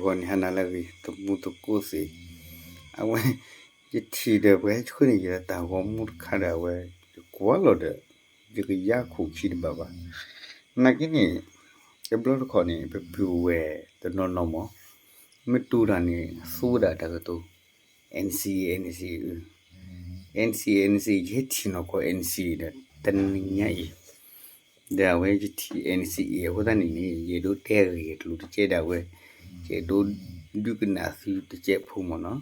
တၢ်ဂီၤန့ၣ် ဟါနၤလၢအဂ့ၤ သမူသကိးသ့ၣ်, အဝဲ ယထံၣ်ဒီးပှၤဟဲဆှၢန့ၢ်ယၤတၢ်ဂီၤမူတခါဒီး အဝဲ ယကွၢ်လီၤဒီး ယကယါခိၣ်ခံတဘၣ်ဘၣ်. နာ်က့န့ၣ် တဘျီတခီၣ်န့ၣ် ပပုၢ်ဝဲၢ်တနီၤနီၤမ့ၢ် မ့ၢ်တူၢ်တၢ်န့ၣ် သူဝဲဒၣ်တၢ်ကတိၤ NCA NCA, NCA NCA, ယဟဲထံၣ်နီၢ်ကီၢ် NCA ဒီး တနံၤညါအံၤ ဒီးအဝဲယထံၣ် NCA အဃိသတးန့ၣ်န့ၣ် ယအဲၣ်ဒိးတဲဂ့ၢ်ကျိၤတကဲဒၣ်ဝဲ, ယအဲၣ်ဒိးဒုးကနၣ်သုတကဲဖိမ့ၢ်နီၤ.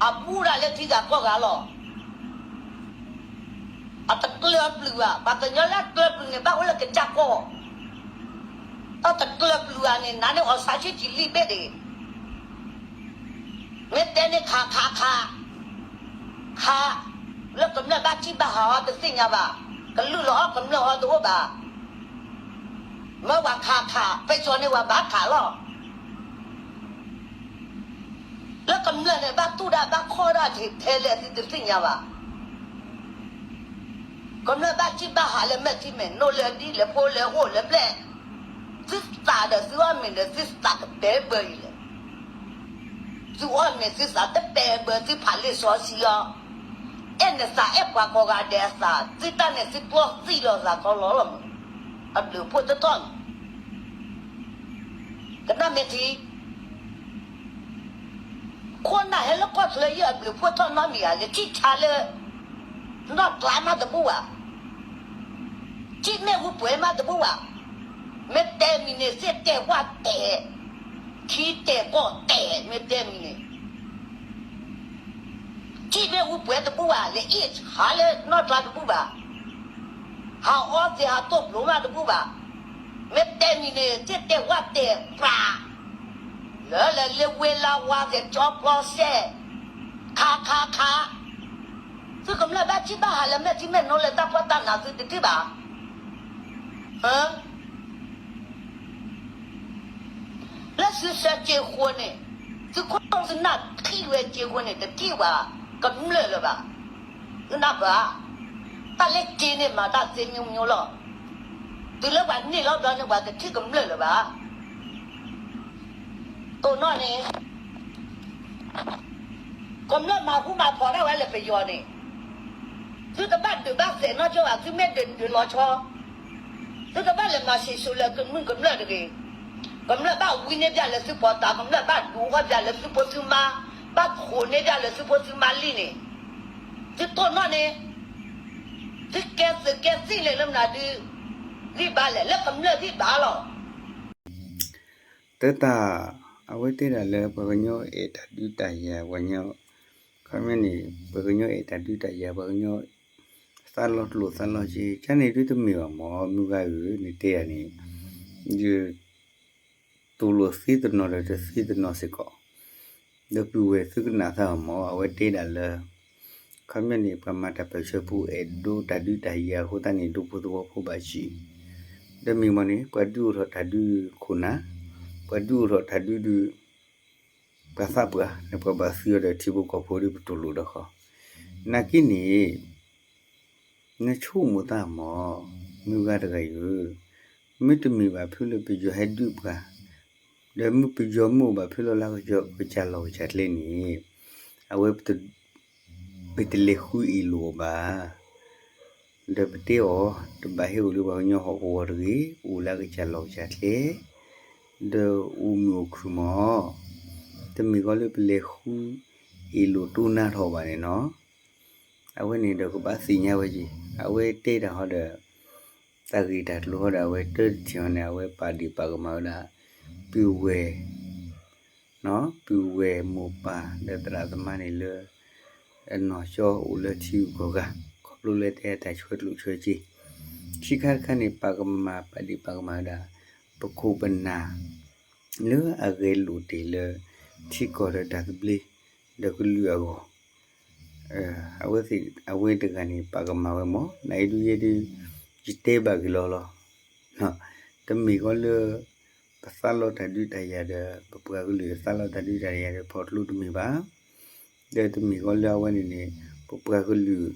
အဘူးဒၣ်လၢထံဂၤကီၢ်ဂၤလီၤ. အတကျၢၤပျုၢ်ဘၣ်, ပှၤကညီလၢအကျၢၤပျုၢ်န့ၣ် ဘၣ်အိၣ်လၢကစၢ်ကီၢ်, တၢ်တကျၢၤပျုၢ်ဘၣ်န့ၣ် နၤန့ၣ်အီၣ်ဆါဆံကံလံဘ့ၣ်ဒံး မ့ၢ်တဲန့ၣ်ခးခးခး, ခး, လၢကမျၢၢ်ဘၣ်ထံၣ်ဘၣ်ဟးအီၤတသ့ၣ်ညါဘၣ်, ကလုၢ်လီၤအီၣ်ကမျၢၢ်အီၤတအိၣ်ဘၣ်, မၢဝဲခးခး, ပယီၤန့ၣ်ဝဲဘၣ်ခးလီၤ. လၢကမျၢၢ်န့ၣ် ဘၣ်တူၢ်ဒၣ်ဘၣ်ခီၣ်ဒၣ်ထဲလဲၣ်သုတသ့ၣ်ညါဘၣ်. ကမျၢၢ်ဘၣ်ထံၣ်ဘၣ်ဟးလၢမဲာ်ထံမဲာ်နိလၢဒ်လဲၣ်ဖိလဲၣ်အိၣ်လဲၣ်ဘျဲၣ်, သုသးဒီးသုအီၣ်မ့ၤဒီးသုသးတပဲဘၢအံၤလဲၣ်. သုအီၣ်မ့ၤသုသးတပဲဘၢ သုဖးလံာ်စီဆှံလီၤ. အဲၣ်နသးအဲၣ်ပှၤကိးဂၤဒဲးအသး, သုတၢ်န့ၣ်သုကျီသံလီၤသးခီလီၤလီၤမး, အဘျုးဖှိၣ်တထီၣ်န့ၣ် ကနၣ်မ့ၢ်ထံ ခိၣ်နၢ်ဟဲလၢကီၢ်ချၢယဲၢ်အဘျုးဖှိၣ်ထီၣ်နီတမံၤဧါ, လဲၤထံၣ်ဆါလၢ နီၢ်ကျါမးတဘူၣ်ဘၣ်. ထံၣ်မ့ၣ်အူပှဲၤမးတဘူၣ်ဘၣ်. မ့ၢ်တဲမံၤန့ၣ် သ့ၣ်တဲာ်ဝၣ်တဲာ်, ခံတဲာ်ကီၢ်တဲာ်, မ့ၢ်တဲမံၤန့ၣ် ထံၣ်မ့ၣ်အူပှဲၤတဘူၣ်ဘၣ်, လဲၤအ့ၣ်ဆါလၢနီၢ်ကျါတဘူၣ်ဘၣ်. ဟးအီသံးဟးတိၢ်ပျိမးတဘူၣ်ဘၣ်. မ့ၢ်တဲမံၤန့ၣ် သ့ၣ်တဲာ်ဝၣ်တဲာ်ပြး, လၢလၢလၢဝ့လါဝါကၠီပျီစဲၣ်, ခးခးခး, သုကမျၢၢ်ဘၣ်ထံၣ်ဘၣ်ဟးလၢမဲာ်ထံမဲာ်နိလၢတၢ်ဖှီၣ်တၢ်နးသုတထံၣ်ဘၣ်. လၢသုဆၢစ့ၢ်ဃိန့ၣ်, သုခိၣ်သုနၢ်ထံၣ်ဝဲစ့ၢ်ဃိန့ၣ် တထံၣ်ဘၣ်ကမျၢၢ်လၢၤဘၣ်. သုနၢ်ပၢၢ်, တၢ်လၢက့န့ၣ်မၤတၢ်သ့မျိုးမျိုးလီၤ. တုၤလၢပှၤန့ၢ်လီၤဘျီန့ၣ် ပှၤတထံၣ်ကမျၢၢ်လၢၤဘၣ်. တိၢ်နီၣ်န့ၣ် ကမျၢၢ်မၤဃူမၤဖိးဒၣ်ဝဲလၢပယီၤန့ၣ်, သုတဘၣ်ဒုးဘၣ်သဲးနီၢ်ကၠိဘၣ်, သုမ့ၢ်ဒုးဒုးလီၤဆီ, သုတဘၣ်လဲၤမၤဆံးစိၤလၢကမျၢၢ်တဂ့ၤ. ကမျၢၢ်ဘၣ်ဝံန့ၢ်ဘၣ်လၢသုပီတၢ်, ကမျၢၢ်ဘၣ်ဒူအီၣ်ဘၣ်လၢသုဖိသုမါ, ဘၣ်ခိးန့ၢ်ဘၣ်လၢသုဖိသုမါလံန့ၣ်, သုတိၢ်နီၣ်န့ၣ်, သုကဲသုးကဲသံၣ်လဲၣ်လၢမနုၤဒုး, ဂံၢ်ဘါလဲၣ်, လၢကမျၢၢ်ဂံၢ်ဘါလီၤ. တၢ် အဝဲတဲဒၣ်လၢပှၤကညီအဲၣ်တၢ်ဒုးတၢ်ယၤ, ပှၤကညီ, ခီပညီန့ၣ် ပှၤကညီအဲၣ်တၢ်ဒုးတၢ်ယၤ, ပှၤကညီ သးလီၤကျိၣ်သးလီၤစ့, ကန့ၣ်ဒုးတမ့ၢ်ဘၣ်မၢ်, မုၢ်ဂၤဧၢ, နတဲယၤန့ၣ်, ယ တူၢ်လိာ်သ့တနီၤဒီးတသ့တနီၤစ့ၢ်ကီး, ဒီးပုၢ်ဝဲၢ်သုကနၣ်သးမၢ်, အဝဲတဲဒၣ်လၢ ခီပညီန့ၣ် ပှၤမၤတၢ်ပၢၢ်ဆၢဖိအဲၣ်ဒိးတၢ်ဒုးတၢ်ယၤအဃိသတးန့ၣ် ဒူဖိသဝီဖိဘၣ်ဆံး, ဒီးမ့ၢ်မၢ်န့ၣ် ပှၤဒုးအိၣ်ထီၣ်တၢ်ဒုးခိၣ်နၢ်, ပှၤဒုးအိၣ်ထီၣ်တၢ်ဒုးဒုး ပှၤသးပှၢ် လၢပှၤဘၣ်သံအီၤဒီးထံဖိကီၢ်ဖိဒီးပတူၢ်လိာ်ဒီးဃီ, နာ်က့န့ၣ် နဆိကမိၣ်သးမၢ်, မုၢ်ဂၤတဂၤအံၤဧၢ, မ့တမ့ၢ်ဘၣ်ဖုလၢပယီၤဟဲဒုးပှၤ, ဒီးမ့ၢ်ပယီၤမ့ၢ်အိၣ်ဘၣ်ဖုလၢလၢကစၢ်လီၢ်ကစၢ်ကျဲန့ၣ်, အဝဲ ပတလဲၤဃုအ့ၣ်လိာ်အီၤဘၣ်. ဒီးပတဲအီၤ တဘၣ်ဟဲအိၣ်လၢပှၤကညီဟီၣ်ကဝီၤတဂ့ၤ, အိၣ်လၢကစၢ်လီၢ်ကစၢ်ကျဲ, ဒီးအိၣ်မုာ်အိၣ်ခုၣ်မၢ်, တမ့ၢ်ဃီလၢပလဲၤဃုအ့ၣ်လိာ်တိၢ်နါထီၣ်ဘၣ်န့ၣ်နီၤ. အဝဲန့ၣ်ဒီးကဘၣ်သ့ၣ်ညါဝဲက့ၤ, အဝဲတဲတၢ်ဟီဒီး တၢ်ဂ့ၢ်တၢ်ကျိၤဟီဒီး အဝဲတၢ်တထံၣ်ဟီန့ၣ် အဝဲပာ်ဒ့ၣ်ပာ်ကမၣ်ဝဲဒၣ် ပုၢ်ဝဲၢ် ပုၢ်ဝဲၢ်မိၢ်ပၢ်ဒီးသရၣ်သမါန့ၣ်လၢ အနီၢ်ကၠီအိၣ်လၢထံဂုၤကီၢ်ဂၤ ခီဖျိလၢတဲတၢ်ဆှၢကျိၣ်ဆှၢစ့, ခံခါတခါန့ၣ် ပာ်ကမၣ်ပာ်ဒ့ၣ်ပာ်ကမၣ်ဝဲဒၣ် ပခိၣ်ပနၢ် လၢအဂဲၤလိာ်တ့ၢ်လၢ ထံကီၢ်ဒီးတၢ်သဘျ့ ဒီးကလုာ်အဂီၢ် အဝဲသ့ၣ် အဝဲတဂၤန့ၣ် ပာ်ကမၣ်ဝဲမၢ်, နအံၤဒုးယဲဒုး ယတဲဘၣ်က့ၤလီၤလီၤ. တမ့ၢ်ဃီလၢ ပသးလီတၢ်ဒုးတၢ်ယၤဒီး ပပှၤကလုာ်သးလီတၢ်ဒုးတၢ်ယၤဒီး ဖီၣ်ကျိတမ့ၢ်ဘၣ်. ဒီးတမ့ၢ်ဃီလၢအဝဲန့ၣ်န့ၣ် ပပှၤကလုာ်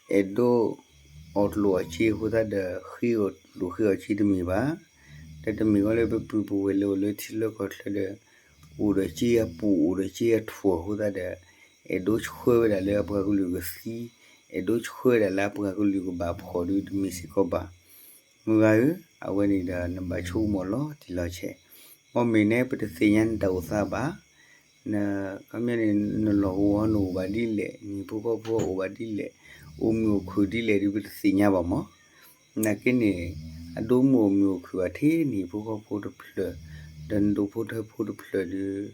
အဲၣ်ဒိးအီၣ်ကျိၣ်အီၣ်စ့အဃိသတးဒီး ဃ့အီၣ်ကျိၣ်ဃ့အီၣ်စ့တမ့ၢ်ဘၣ်. ဒီး တမ့ၢ်ဃီလၢပပုၢ်ပဝဲၢ်လၢအိၣ်လၢထံလၢကီၢ်ချၢဒီး အိၣ်ဒီးစ့အပူၤ အိၣ်ဒီးစ့အထူၣ်အဃိသတးဒီး အဲၣ်ဒိးဆှၢဝဲဒၣ်လၢအပှၤကလုာ်ကသံ, အဲၣ်ဒိးဆှၢဝဲဒၣ်လၢအပှၤကလုာ်ကဘၣ်ဖှီၣ်ဒီးတမ့ၢ်စ့ၢ်ကီးဘၣ်. မုၢ်ဂၤဧၢ, အဝဲန့ၣ်ဒီးနဘၣ်ဆိကမိၣ်လီၤတံၢ်လီၤဆဲး, မ့မ့ၢ်န့ၣ် ပတသ့ၣ်ညါနတၢ်အိၣ်သးဘၣ် န, ခီပညီန့ၣ် နလီၢ်ကဝီၤနအိၣ်ဘၣ်ဒ်လဲၣ်, နဟံၣ်ဖိဃီဖိအိၣ်ဘၣ်ဒ်လဲၣ်, အိၣ်မုာ်အိၣ်ခုၣ်ဒ်လဲၣ်ဒီး ပတသ့ၣ်ညါဘၣ်မး. နာ်က့န့ၣ် အဒိမုၢ်အိၣ်မုာ်အိၣ်ခုၣ်ဘၣ်ထဲနဟံၣ်ဖိဃီဖိတဖျၢၣ်, ဒီးနဒိၣ်ဖိထၢဖိတဖျၢၣ်ဒီး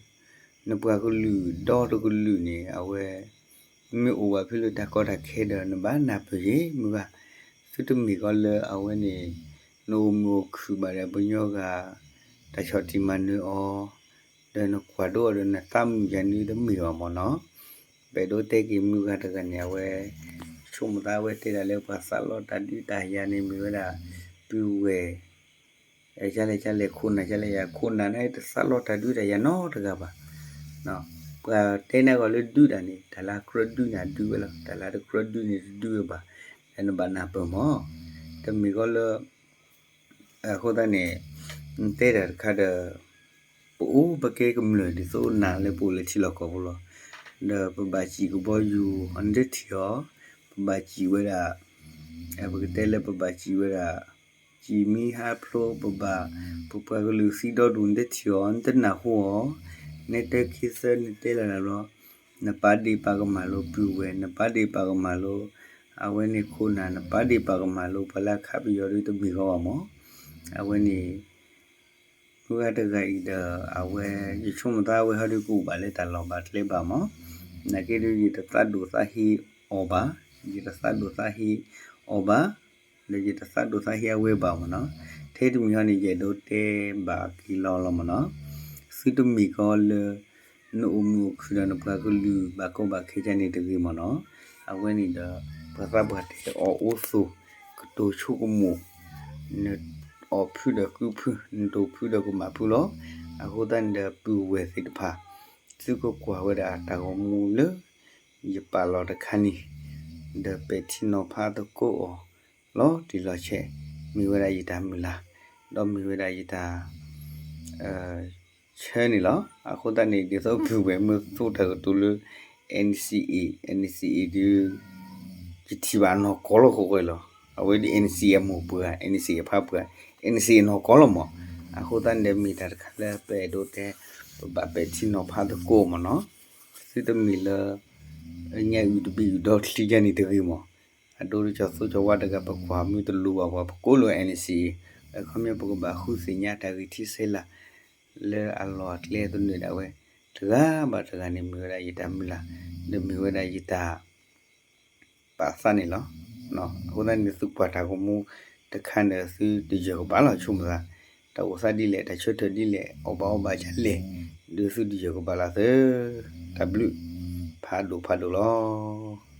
နပှၤကလုာ်ဒီတကလုာ်န့ၣ် အဝဲ မ့ၢ်အိၣ်ဘၣ်ဖဲလၢတၢ်ကီတၢ်ခဲဒီး နဘၣ်နၢ်ပၢၢ်ယဲၢ်မုၢ်ဂၤ, သုတမ့ၢ်ဃီလၢအဝဲန့ၣ် နအိၣ်မုာ်အိၣ်ခုၣ်ဘၣ်ဒီးပှၤကညီဂၤ တၢ်ဆီၣ်တံၢ်မၤနၢၤအီၤ, ဒီးနကွၢ်ဒိအီၤဒီးနသးမုာ်ယၤန့ၣ်တမ့ၢ်ဘၣ်မးနီၤ. ပအဲၣ်ဒိးတဲက့ၤမုၢ်ဂၤတဂၤန့ၣ် အဝဲ ဆိကမိၣ်သးအဝဲတဲဒၣ်လၢပှၤသးလီတၢ်ဒုးတၢ်ယၤန့ၣ် မ့ၢ်ဝဲဒၣ် ပုၢ်ဝဲၢ် ကလဲၣ်ကလဲၣ် ခိၣ်နၢ်ကလဲၣ်ယၤ ခိၣ်နၢ်န့ၣ် တသးလီတၢ်ဒုးတၢ်ယၤနီတဂၤဘၣ်. ပှၤတဲန့ၢ်အီၤလၢဒုးတၢ်န့ၣ် တၢ်လၢအကြၢးဒုးန့ၣ်ဒုးဝဲလီၤ, တၢ်လၢတကြၢးဒုးန့ၣ်တဒုးဝဲဘၣ်. နဘၣ်နၢ်ပၢၢ်မး, တမ့ၢ်ဃီလၢ အဃိသတးန့ၣ် နတဲတၢ်တခါဒီး ပအိၣ်ပကဲကမျၢၢ်ဒ်သိးနၤလၢပအိၣ်လၢထံလီၢ်ကီၢ်ပူၤလီၤ. ဒီးပဘၣ်စံၣ်ကဘီယူၤ နတထံၣ်အီၤ, ပဘၣ်စံၣ်ဝဲဒၣ် ပကတဲလၢပဘၣ်စံၣ်ဝဲဒၣ် စံၣ်မံဟးဖျိး ပဘၣ် ပပှၤကလုာ်သံဒီဒူၣ် နတထံၣ်အီၤ နတနၢ်ဟူအီၤ, နဲတၢခံသၢနတဲလီၤတၢ်ဘျီ နပာ်ဒ့ၣ်ပာ်ကမၣ်လိာ်ပုၢ်ဝဲၢ် နပာ်ဒ့ၣ်ပာ်ကမၣ်လိာ် အဝဲန့ၣ်ခိၣ်နၢ် နပာ်ဒ့ၣ်ပာ်ကမၣ်လိာ် ပှၤလၢအခးပယီၤဒီးတမ့ၢ်ဂီၤဘၣ်မး. အဝဲန့ၣ် မုၢ်ဂၤတဂၤအံၤဒီး အဝဲ ယဆိကမိၣ်သးအဝဲဟီဒုးကအိၣ်ဘၣ်လၢ တၢ်လီၢ်ဘၣ်ကျဲဘၣ်မး, နာ်က့ဒီး ယတသးဒိၣ်သးဟ့အီၤဘၣ်, ယတသးဒိၣ်သးဟ့အီၤဘၣ်, ဒီးယတသးဒိၣ်သးဟ့အဝဲဘၣ်မးနီၤ. ထဲတမံၤဟီန့ၣ် ယအဲၣ်ဒိးတဲဘၣ်က့ၤလီၤလီၤမးနီၤ. သုတမ့ၢ်ကီးလၢ နအိၣ်မုာ်အိၣ်ခုၣ်ဒီးနပှၤကလုာ်ဘၣ်ကီဘၣ်ခဲကန့ၣ်တဂ့ၤမးနီၤ. အဝဲန့ၣ်ဒီး ပှၤသးပှၢ်တဲအီၤအိၣ်သိး ကတိၤဆိကမိၣ်, နအီၣ်ဖုဒီးကုဖု, နတိၢ်ဖုဒီးကမၣ်ဖုလီၤ. အဃိသတးန့ၣ်ဒီးပုၢ်ဝဲၢ်သ့ၣ်တဖၣ် သုကကွၢ်ဝဲဒၣ်တၢ်ဂီၤမူလၢ ယပာ်လီၤတခါန့ၣ်, ဒီးပဲာ်ထံနီၤဖးသကိးအီၤ လီၤတံၢ်လီၤဆဲး, မ့ၢ်ဝဲဒၣ်ယတၢ်မုၢ်လၢ်, ဒီးမ့ၢ်ဝဲဒၣ်ယတၢ် ဆၢန့ၣ်လီၤ. အဃိသတးန့ၣ် ဒ်သိးပုၢ်ဝဲၢ်မ့ၢ်သိတၢ်ကတိၤလၢ NCA, NCA ဒီး ယထံၣ်ဘၣ်နီၢ်ကီၢ်လီၤဃီဃီလီၤ. အဝဲဒ် NCA အမိၢ်ပှၢ်, NCA အဖါပှၢ်, NCA နီၢ်ကီၢ်လီၤမး. အဃိသတးန့ၣ်ဒီးမ့ၢ်တၢ်တခါလၢပအဲၣ်ဒိးတဲ ပဘၣ်ပဲာ်ထံနီၤဖးသကိးမးနီၤ. သုတမ့ၢ်လၢ ညၣ်အုၣ်တဘ့ၣ်အုၣ်ဒီချံယါန့ၣ်တဂ့ၤမး. အဒိဒ်ကၠီၤသိကၠီၤဝါတဂၤ ပကွၢ်မ့ၢ်တလိၤဘၣ်ပှၤ ပကိးလၢ NCA, အခီပညီပကဘၣ်ဃုသ့ၣ်ညါတၢ်ဂ့ၢ်ထံဆဲးလၢ် လၢအလီၢ်အကျဲသနၢၣ်ဒၣ်ဝဲ တဂၤဘၣ်တဂၤန့ၣ် မ့ၢ်ဝဲဒၣ်ယတၢ်မုၢ်လၢ်, ဒီးမ့ၢ်ဝဲဒၣ်ယတၢ် ပာ်သးန့ၣ်လီၤ. အဃိသတးန့ၣ် သုကွၢ်တၢ်ဂီၤမူတခါန့ၣ် သုတယၢၢ်ကဘၣ်လီၤ ဆိကမိၣ်သး, တၢ်အိၣ်သးဒ်လဲၣ်, တၢ်ဆၢထၢၣ်ဒ်လဲၣ်, အီၣ်ဘၣ်အီဘၣ်ဒ်လဲၣ်, ဒီးသုတယၢၢ်ကဘၣ်လီၤသၢ, တၢ်ဘျုး, ဖးဒိၣ်ဖးဒိၣ်လီၤ.